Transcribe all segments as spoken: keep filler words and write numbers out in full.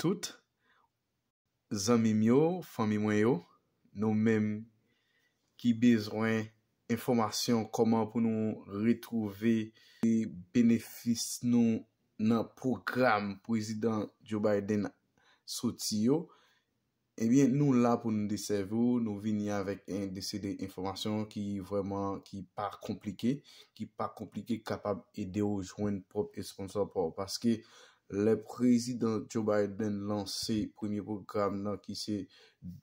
tout, zanmi m yo, fanmi mwen yo, nou menm ki bezwen enfòmasyon kòman pou nou retwouve benefis nou nan pwogram Prezidan Joe Biden soti yo, ebyen, nou la pou nou desèvi w, nou vini avèk yon seri de enfòmasyon ki vrèman, ki pa konplike, ki pa konplike, kapab ede w jwenn pwòp esponsò pa w. Paske lè Prezidan Joe Biden lanse premye pwogram nan ki se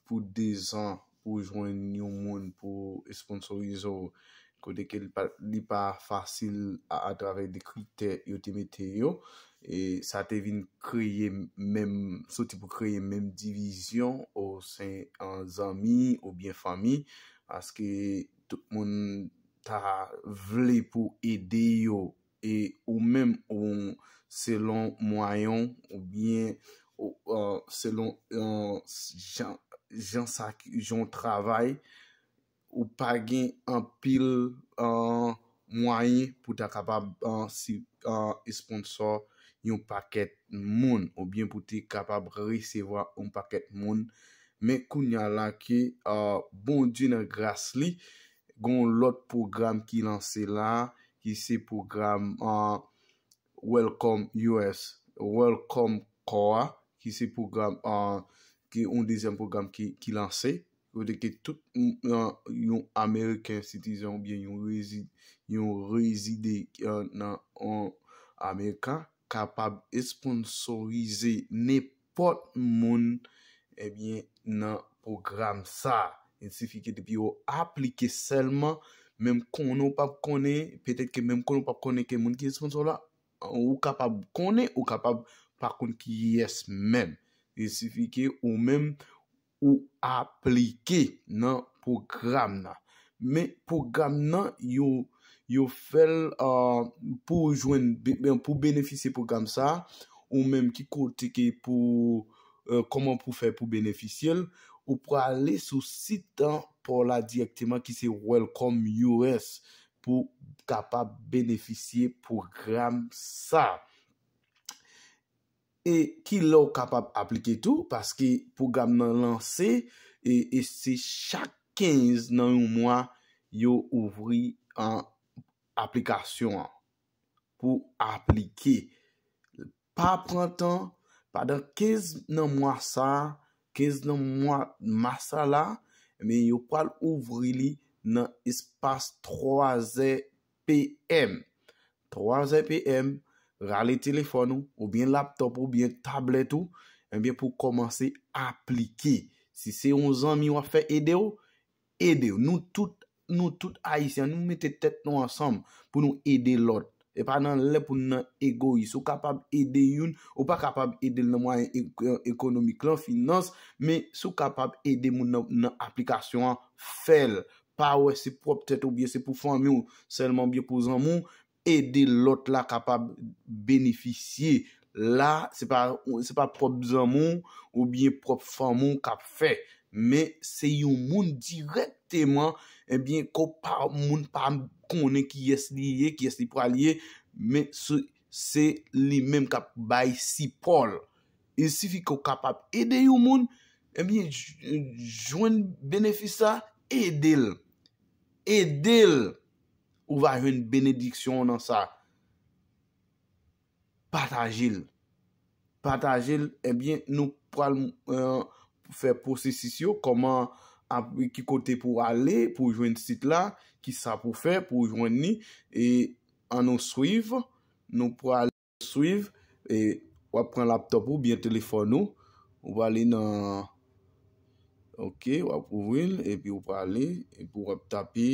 pou dezan pou jwenn yon moun pou esponsorize w, kote ke li pa, li pa fasil a, atravè de kritè yo te mete yo. E sa te vin kreye menm, soti pou kreye menm divizyon o sen an zanmi oubyen fanmi, paske tout moun ta vle pou ede yo, e ou menm ou selon mwayen w oubyen ou, uh, selon, uh, jan, jan sa, jan w travay, ou pa gen anpil, uh, mwayen pou ta kapab, uh, si, uh, esponsò yon pakèt moun oubyen pou te kapab resevwa yon pakèt moun. Men kounya la ke, uh, Bondye nan gras li, gon lòt pwogram ki lanse la, ki se pwogram, uh, Welcome U S, Welcome Corps a, ki se pwogram, uh, ki yon dezyèm pwogram ki, ki lanse, kote ke tout, uh, yon American citizen oubyen yon rezi-, yon rezide, uh, nan, uh, Amerika kapab esponsorize nenpòt moun, ebyen, nan pwogram sa. Il suffit ke depi w aplike sèlman, menm konnen w p ap konnen, petèt ke menm konnen w p ap konnen ke moun ki esponsò la, ou kapab konnen, ou kapab pa konn kiyès menm. Il suffit ke ou menm ou aplike nan pwogram nan. Men pwogram nan, yo, yo fè l, uh, pou jwenn, be-, ben, pou benefisye pwogram sa, ou menm ki kote ke pou, uh, kòman pou fè pou benefisye l, ou prale sou sit an pa w la dirèkteman ki se Welcome U S pou kapab benefisye pwogram sa. E kilè w kapab aplike tou, paske pwogram nan lanse, e, e se chak kenz nan yon mwa yo ouvri an aplikasyon an pou aplike. Pa pran tan, pandan kenz nan mwa sa, kenz nan mwa mas sa la, men yo pral ouvri li nan espas twa zè P M. Twa zè P M, rale telefòn ou, oubyen laptòp ou, oubyen tablèt ou, ebyen, pou kòmanse aplike. Si se yon zanmi w ap fè ede w, ede w. Nou tout, nou tout Ayisyen, nou mete tèt nou ansanm pou nou ede lòt. E pa nan lè pou n nan egoyis. Ou kapab ede youn, ou pa kapab ede l nan mwayen e-, e-, ekonomik lan, finans, men si w kapab ede moun nan, nan aplikasyon an, fè l. Pa wè se pwòp tèt ou oubyen se pou fanmi w sèlman oubyen pou zanmi w, ede lòt la kapab benefisye. La, se pa, se pa pwòp zanmi w oubyen pwòp fanmi w k ap fè, men se yon moun dirèkteman, ebyen, ke w pa, moun pa konnen kiyès li ye, kiyès li pral ye, men se, se li menm k ap bay sipò l. Il suffit ke w kapab ede yon moun, ebyen, j-, jwenn benefis sa, ede l. Ede l. Ou va jwenn benediksyon nan sa. Pataje l. Pataje l, ebyen, nou pral, eh, fè pwosesis yo, kòman ap, ki kote pou ale, pou jwenn sit la, ki sa pou fè, pou jwenn li, e ann nou swiv, nou pral swiv, e w ap pran laptòp ou, byen telefòn ou, ou prale nan, ok, w ap ouvri l, epi ou prale, epi w ap tape,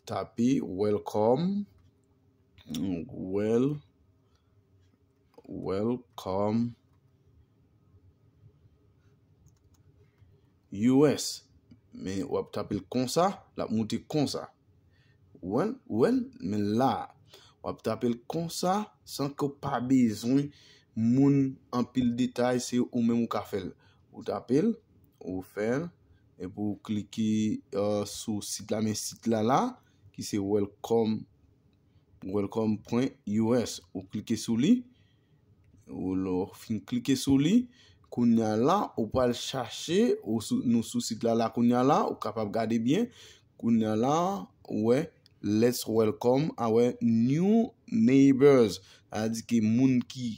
tape welcome, well, welcome U S. Men w ap tape l konsa, l ap moute konsa. Ou wè l, ou wè l, men la, w ap tape l konsa, san ke w pa bezwen moun anpil detay, se ou menm ou ka fè l. Ou tape l, ou fè l, epi ou klike, eh, sou sit la, men sit la la, ki se welcome, welcome pwen U S. Ou klike sou li, ou lè w fin klike sou li, Kounye a la, ou pral chache, ou sou, nou sou sit la, la, kounye a la, ou kapab gade byen. Kounye a la, ou wè, let's welcome our new neighbors. Sa vle di ke moun ki,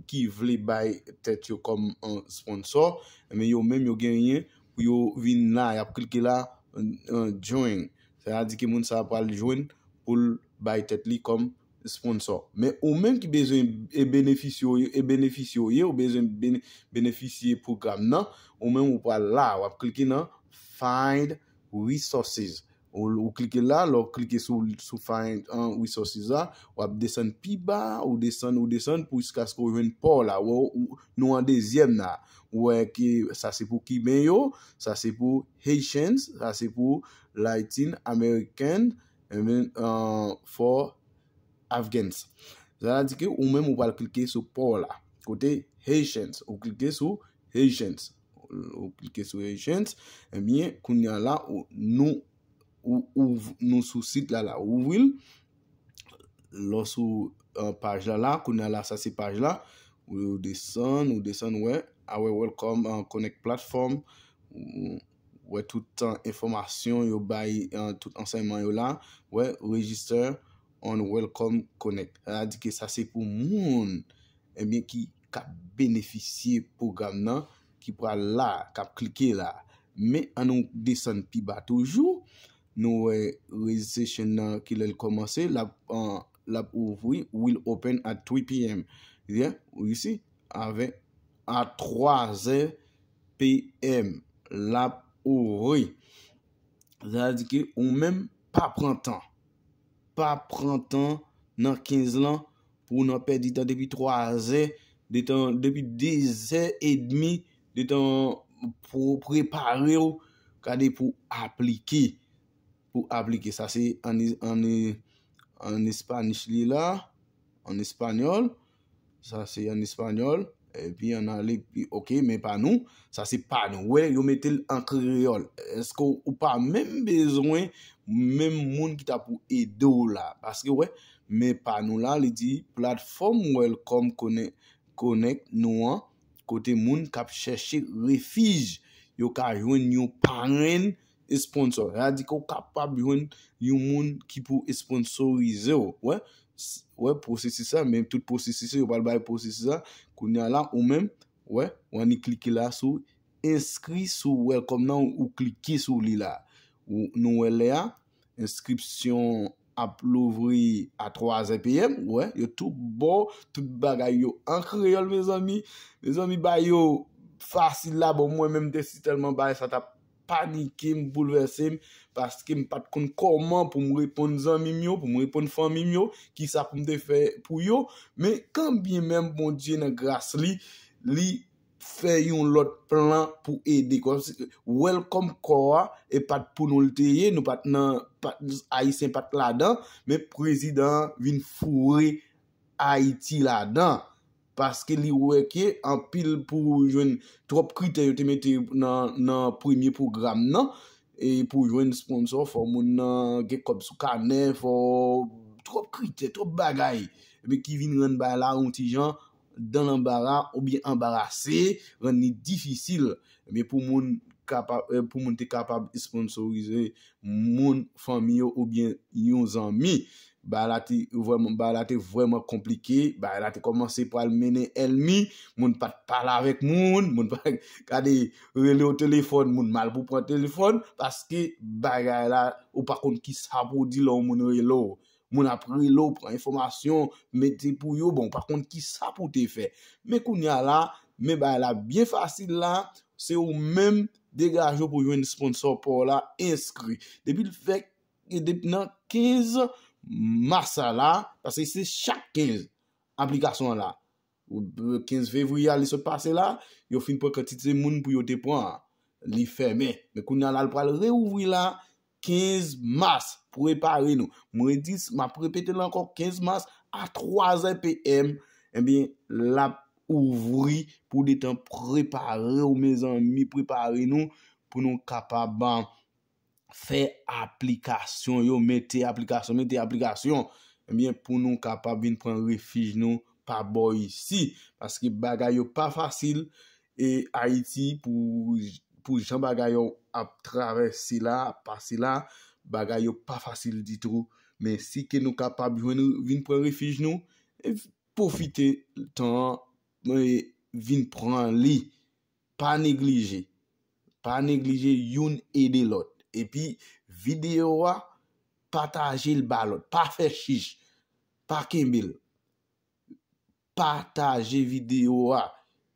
ki vle bay tèt yo kòm, uh, sponsor, men yo menm yo genyen pou yo vin la, y ap klike la, uh, join. Sa vle di ke moun sa pral jwenn pou l bay tèt li kòm sponsor. Men ou menm ki bezwen e benefisye w ye, e benefisye w ye, ou bezwen bene-, benefisye pwogram nan, ou menm ou pral la, w ap klike nan Find Resources. Ou, ou klike la, lè w klike sou, sou Find, uh, Resources la, w ap desann pi ba, ou desann, ou desann pou jiskaske w jwenn pa w la. Ou, ou, nou an dezyèm la. Ou wè ke sa se pou Kiben yo, sa se pou Haitians, sa se pou Latin American, and then, uh, for Afghans. Sa vle di ke ou menm ou pral klike sou pa w la. Kote Haitians, ou klike sou Haitians. Ou klike sou Haitians, ebyen, kounye a la, ou, nou, ou, ou, nou sou sit la, la, ou ouvri l. Lè w sou, uh, paj la, la, kounye a la, sa se paj la. Ou desann, ou desann, wè, Our Welcome, uh, Connect Platform. Ou wè tout, uh, enfòmasyon yo bay, uh, tout ansèyman yo la. Wè, Register on Welcome Connect. Sa vle di ke sa se pou moun, ebyen, ki, k ap benefisye pwogram nan, ki pral la, k ap klike la. Men ann nou desann pi ba toujou. Nou wè registration nan ki lè l kòmanse, l ap, uh, l ap ouvri, will open at three p m. Yeah, you see? Avè, a twa zè p m, l ap ouvri. Sa vle di ke ou menm pa pran tan. Pa pran tan nan kenz lan pou w nan pèdi tan depi twa zè, detan, depi de zè edmi, detan pou w prepare w, gade pou w aplike. Pou w aplike. Sa se an, an, an Espanish li la, an espanyòl. Sa se an espanyòl. Epi ann ale, pi, ok, men pa nou. Sa se pa nou. Wè, yo mete l an kreyòl. Èske w pa menm bezwen menm moun ki ta pou ede w la? Paske, wè, men pa nou la, li di, platfòm Welcome Connect, Connect nou an, kote moun k ap chèche refij, yo ka jwenn yon parenn sponsor. Sa vle di ke w kapab jwenn yon moun ki pou esponsorize w. Wè, s-, wè, pwosesis sa, men tout pwosesis yo pral bay pwosesis sa. Kounye a la, ou menm, wè, w annik klike la sou enskri sou Welcome nan, ou klike sou li la. Ou, nou wè lè a, enskripsyon ap louvri a twa zè p m, wè, yo tou ba w tout bagay yo an kreyòl, mezanmi. Mezanmi, ba yo fasil la, bon, mwen menm, m te si tèlman bagay sa t ap panike m, boulvèse m, paske m pa t konn kòman pou m reponn zanmi m yo, pou m reponn fanmi m yo, kisa pou m te fè pou yo. Men kanbyen menm Bondye nan gras li, li fè yon lòt plan pou ede. Kòmsi Welcome Corps a, e pa t pou nou l te ye, nou pa t nan, pa, Ayisyen pa t ladan, men prezidan an vin foure Ayiti ladan. Paske li wè ke anpil pou jwenn twòp kritè yo te mete nan, nan premye pwogram nan. E pou jwenn sponsor, fò moun nan gen kòb sou kanè, fò twòp kritè, twòp bagay. Epi ki vin rann bagay la yon ti jan dan lanbara oubyen anbarase, rann li difisil. Ebyen, pou moun kapab, eh, pou moun te kapab esponsorize moun, fanmi yo oubyen yon zanmi. Bagay la te vrèman, bagay la te vrèman konplike, bagay la te kòmanse pral mennen ènmi, moun pa t pale avèk moun, moun pa gade rele w telefòn, moun mal pou pran telefòn, paske bagay la, ou pa konn kisa pou w di lè yon moun rele w. Moun ap rele w, pran enfòmasyon, mete pou yo, bon, ou pa konn kisa pou w te fè. Men kounye a la, men bagay la byen fasil la, se ou menm degaje w pou jwenn sponsor pa w la, enskri. Depi l fè, depi nan kenz mas sa la, paske se chak kenz aplikasyon an la. Ou, kenz fevriye a, li sot pase la, yo fin pran kantite moun pou yo te pran an. Li fèmen. Men kounye a la, l pral reouvri la, kenz mas, prepare nou. Mwen di, m ap repete l ankò, kenz mas a twa zè p m, ebyen, l ap ouvri pou detan prepare w, mezanmi, prepare nou pou nou kapab, ah, fè aplikasyon yo, mete aplikasyon, mete aplikasyon, ebyen, pou nou kapab vin pran refij nou pa bò isi. Paske bagay yo pa fasil, e Ayiti, pou, pou jan bagay yo ap travèse la, ap pase la, bagay yo pa fasil ditou. Men si ke nou kapab jwenn, vin pran refij nou, e pwofite tan an, e vin pran li. Pa neglije. Pa neglije youn ede lòt. Epi videyo a, pataje l ba lòt. Pa fè chich. Pa kenbe l. Pataje videyo a.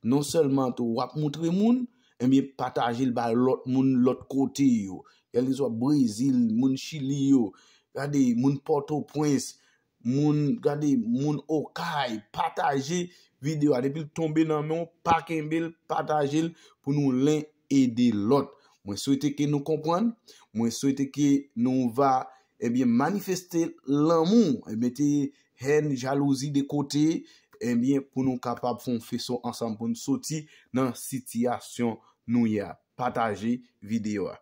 Non sèlman tou w ap moutre moun, ebyen pataje l ba lòt moun lòt kote yo. Kèlkeswa Brezil, moun Chili yo, gade moun Pòtoprens, moun, gade moun Okay, pataje videyo a. Depi l tonbe nan men w, pa kenbe l, pataje l pou nou len ede lòt. Mwen swete ke nou konprann. Mwen swete ke nou va, ebyen, manifeste lanmou, e mete hèn, jalouzi de kote, ebyen, pou nou kapab fè yon feso ansanm pou nou soti nan sitiyasyon nou ye a. Pataje videyo a.